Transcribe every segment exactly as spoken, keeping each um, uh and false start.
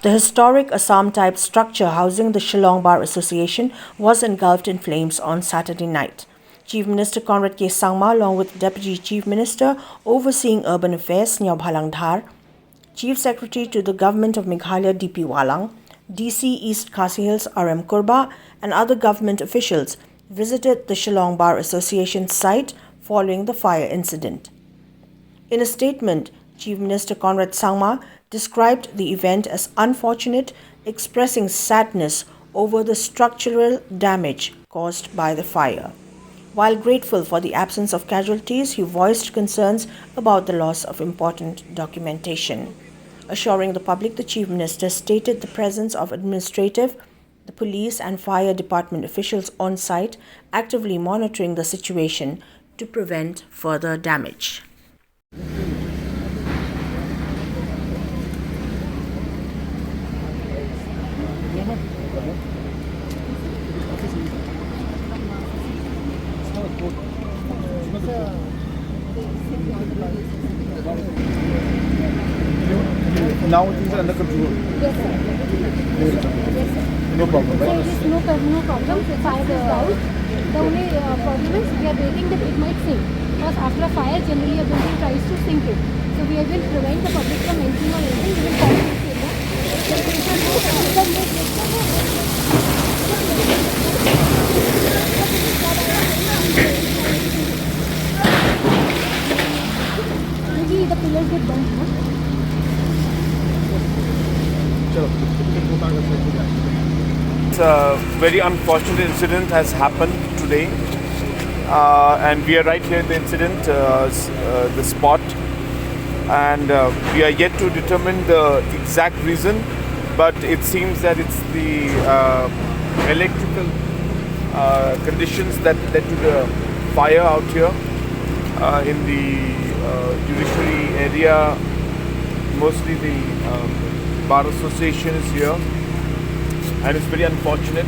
The historic Assam-type structure housing the Shillong Bar Association was engulfed in flames on Saturday night. Chief Minister Conrad K Sangma, along with Deputy Chief Minister overseeing Urban Affairs, Sniawbhalang Dhar, Chief Secretary to the Government of Meghalaya, D P Wahlang, D C East Khasi Hills, R M Kurbah, and other government officials visited the Shillong Bar Association site following the fire incident. In a statement, Chief Minister Conrad Sangma described the event as unfortunate, expressing sadness over the structural damage caused by the fire. While grateful for the absence of casualties, he voiced concerns about the loss of important documentation. Assuring the public, the Chief Minister stated the presence of administrative, the police and fire department officials on site actively monitoring the situation to prevent further damage. Now things are under control. Yes, sir. Yes, sir. No problem, right? There is no, no problem. The fire is down. The only, uh, problem is we are waiting that it might sink. Because after a fire, generally a building tries to sink it. So we have been preventing the public from entering or anything, even fire safety area. Maybe the pillars get bent, no? It's a very unfortunate incident has happened today, uh, and we are right here at the incident, uh, s- uh, the spot, and uh, we are yet to determine the exact reason, but it seems that it's the uh, electrical uh, conditions that led to the fire out here uh, in the uh, judiciary area. Mostly the um, Bar Association is here, and it's very unfortunate.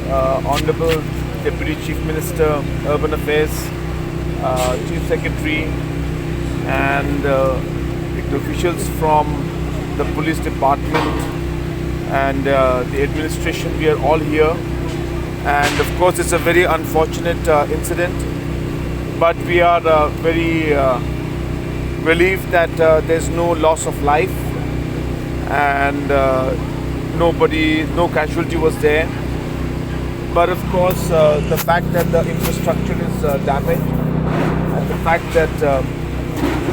Uh, Honorable Deputy Chief Minister, Urban Affairs, uh, Chief Secretary, and uh, the officials from the police department and uh, the administration, we are all here. And of course, it's a very unfortunate uh, incident, but we are uh, very uh, relieved that uh, there's no loss of life and uh, nobody, no casualty was there. But of course, uh, the fact that the infrastructure is uh, damaged and the fact that uh,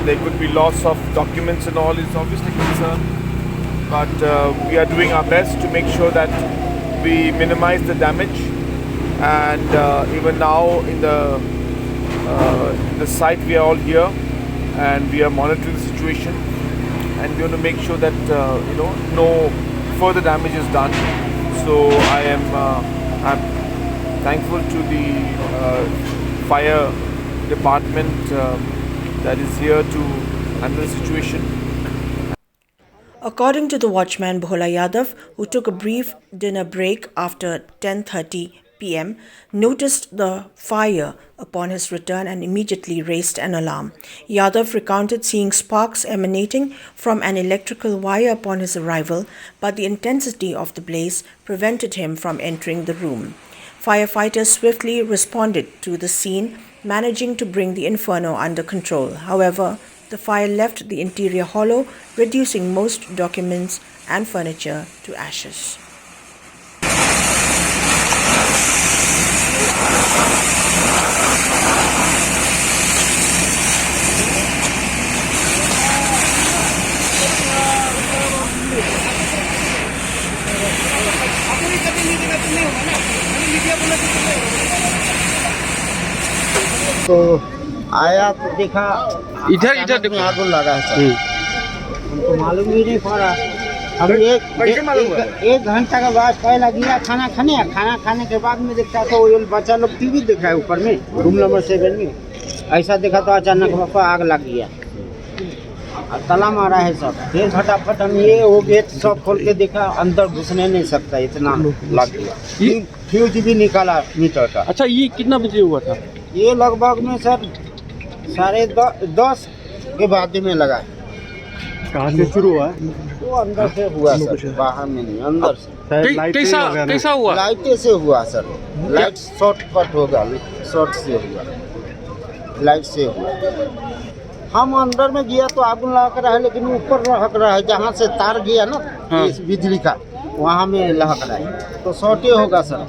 there could be loss of documents and all is obviously a concern. But uh, we are doing our best to make sure that we minimize the damage. And uh, even now in the uh, in the site, we are all here and we are monitoring the situation. And we want to make sure that uh, you know no further damage is done. So I am uh, I'm thankful to the uh, fire department uh, that is here to handle the situation. According to the watchman Bhola Yadav, who took a brief dinner break after ten thirty p m, noticed the fire upon his return and immediately raised an alarm. Yadav recounted seeing sparks emanating from an electrical wire upon his arrival, but the intensity of the blaze prevented him from entering the room. Firefighters swiftly responded to the scene, managing to bring the inferno under control. However, the fire left the interior hollow, reducing most documents and furniture to ashes. तो आया तो देखा, इधर, इधर अचानक देखो। में आग लगा है सर। हम्म। हमको मालूम भी नहीं पड़ा। हम एक, कैसे एक, मालूम हुआ? एक, एक घंटा के बाद पहला गया खाना खाने, खाना खाने के बाद में देखता तो वो बच्चा लोग टीवी देख रहा है ऊपर में, रूम नंबर सेवन में। ऐसा देखा तो अचानक पापा आग लग गया। और ताला मारा है सब। फिर फटाफट हम ये वो गेट सब खोल के देखा, अंदर घुसने नहीं सकता, इतना लग गया। ये फ्यूज भी निकाला मीटर का। अच्छा, ये कितना बजे हुआ था? ये लगभग में सर साढ़े द-, दस के बाद में लगा है। कहाँ से शुरू हुआ है? वो अंदर से हुआ सर, बाहर में नहीं, अंदर से। शायद कै-, लाइट कैसा, नहीं होगा ना। कैसा हुआ? लाइट से हुआ सर, लाइट शॉर्ट कट होगा, शॉर्ट से हुआ, लाइट से हुआ। हम अंदर में गया तो आग लहक रहा है, लेकिन ऊपर लहक रहा है, जहाँ से तार गया ना, हाँ। इस बिजली का, वहाँ में लहक रहा है, तो शॉर्ट ही होगा सर।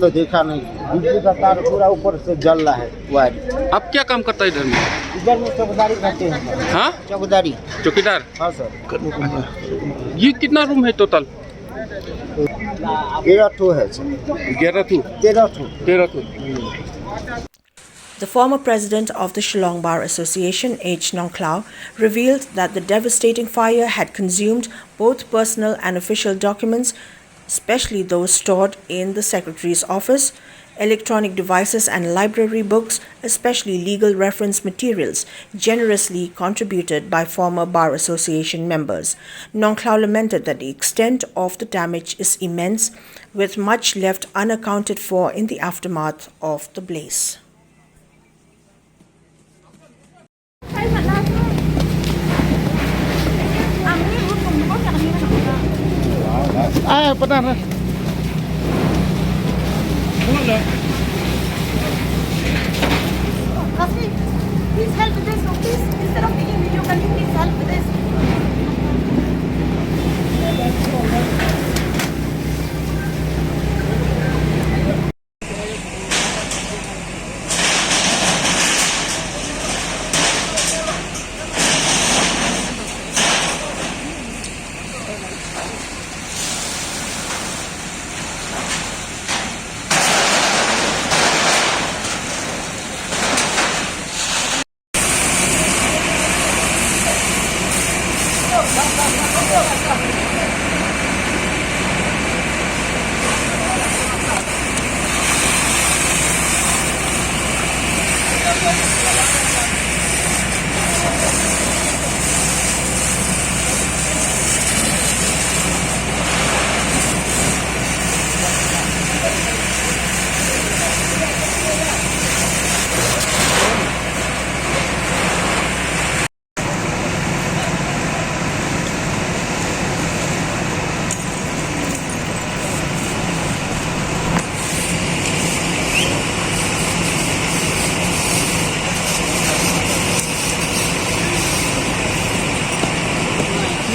तो देखा नहीं, बिजली का तार पूरा ऊपर से जल रहा है वायर। आप क्या काम करता है इधर में? इधर में चौकीदारी करते हैं। हाँ? चौकीदारी। चौकीदार? हाँ सर। ये कितना रूम है टोटल? तेरह ठो है सर। ग्यारह ठो? तेरह ठो। तेरह ठो। The former president of the Shillong Bar Association, H Nongkhlaw, revealed that the devastating fire had consumed both personal and official documents, especially those stored in the secretary's office, electronic devices and library books, especially legal reference materials, generously contributed by former Bar Association members. Nongkhlaw lamented that the extent of the damage is immense, with much left unaccounted for in the aftermath of the blaze. Please help with this, no? Please, instead of taking video, can you please help with this?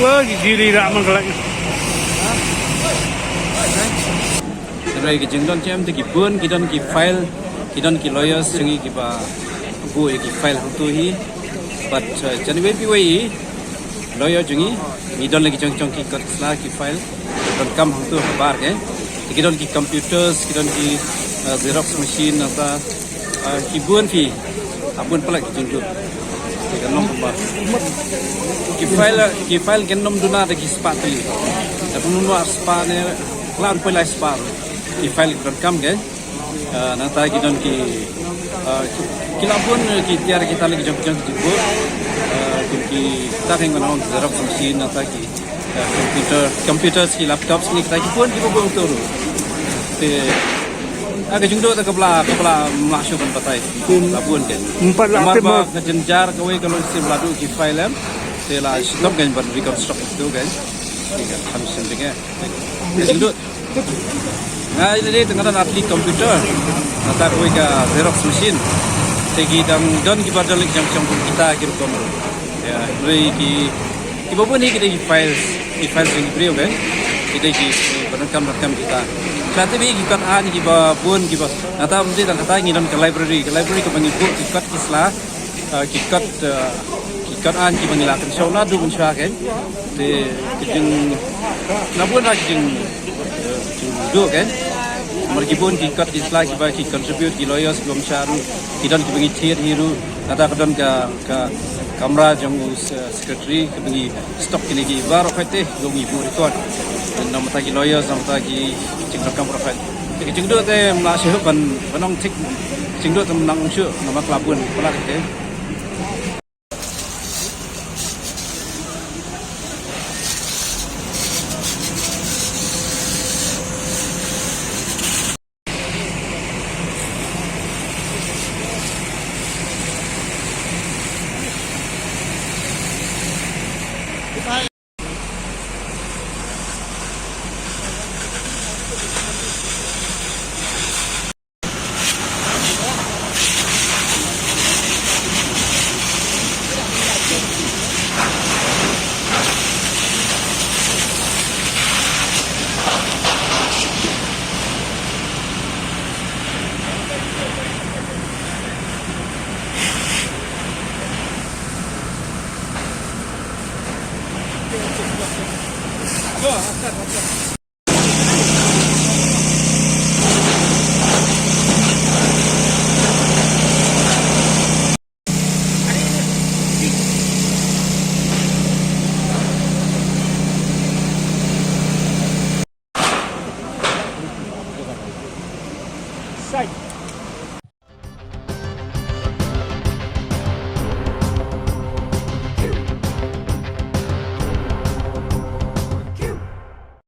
Wah, gigi ri rak mengkelek. Hynrei ki jingdon jam te ki bun, ki don ki file, ki don ki lawyers jong ngi kiba buh ïa ki file hangto hi. But, uh, jan iwei pa iwei i lawyer jong ngi, ngi don la ki jong jong ki kot sla ki file, donkam hangto habar ke. Te ki don ki computers, ki don ki, uh, xerox machine, nangta Ah, ki bun ki, ah, bun palat ki jingduh. Ki kan long kumba. Ki file, ki file kan nym duna da ki spah tylli. Da kumno ar spah ne, khlem poi lai spah. Ki file ki donkam ke. Ah, nangta ki don ki, ah, ki, ki la bun ki tiar ki tali ki jong ki jong ki jingbuh. Ah, ki, ki ta kan ngan ong xerox machine nangta ki Computer, computers ki laptops ne kita ki bun kiba bun tu. Te, ah, ka jingduh ta ka bla, ka bla mla shu ban batai. Ka bun ke. Namar ba ka jynjar kawei ka long shisien ba la duh ki file em. Te la shu dap kan ban reconstruct tu kan. Ki kan kham shisien te ka jingduh. Nga ïa lade tang don ar tylli ki computer. Nangta kawei ka xerox machine. Te ki dang don kiba don leh jong jong kita ki rukom. Ïa, hynrei ki, kiba bun hi ki dei ki files, ki files jong ki briew kan. Ki dei ki, kiba donkam donkam kita. Sa te bun ki kot aiñ kiba bun kiba. Nangta mynta tang kata ngi don ka library, ka library kaba ngi buh ki kot ki sla. Ah, ki kot, ah, ki kot aiñ kiba ngi la kynshew naduh mynshuwa kan. Te ki jing, na bun ruh ki jing, eh, jingduh kan. Namar ki bun ki kot ki sla kiba ki contribute ki lawyers kiba mynshuwa ruh. Ki don kiba ngi thied hi ruh. Nangta ka don ka, ka kamra jong u se-, secretary kaba ngi stock kine ki baroh khoit te, kaba ngi buh record. Namar ta ki lawyers, namar ta ki jingdonkam baroh khoit. Te ki jingduh te mla shuh ban, ban ong thik, jingduh te mla ong shuh, namar ka la bun palat te. Side.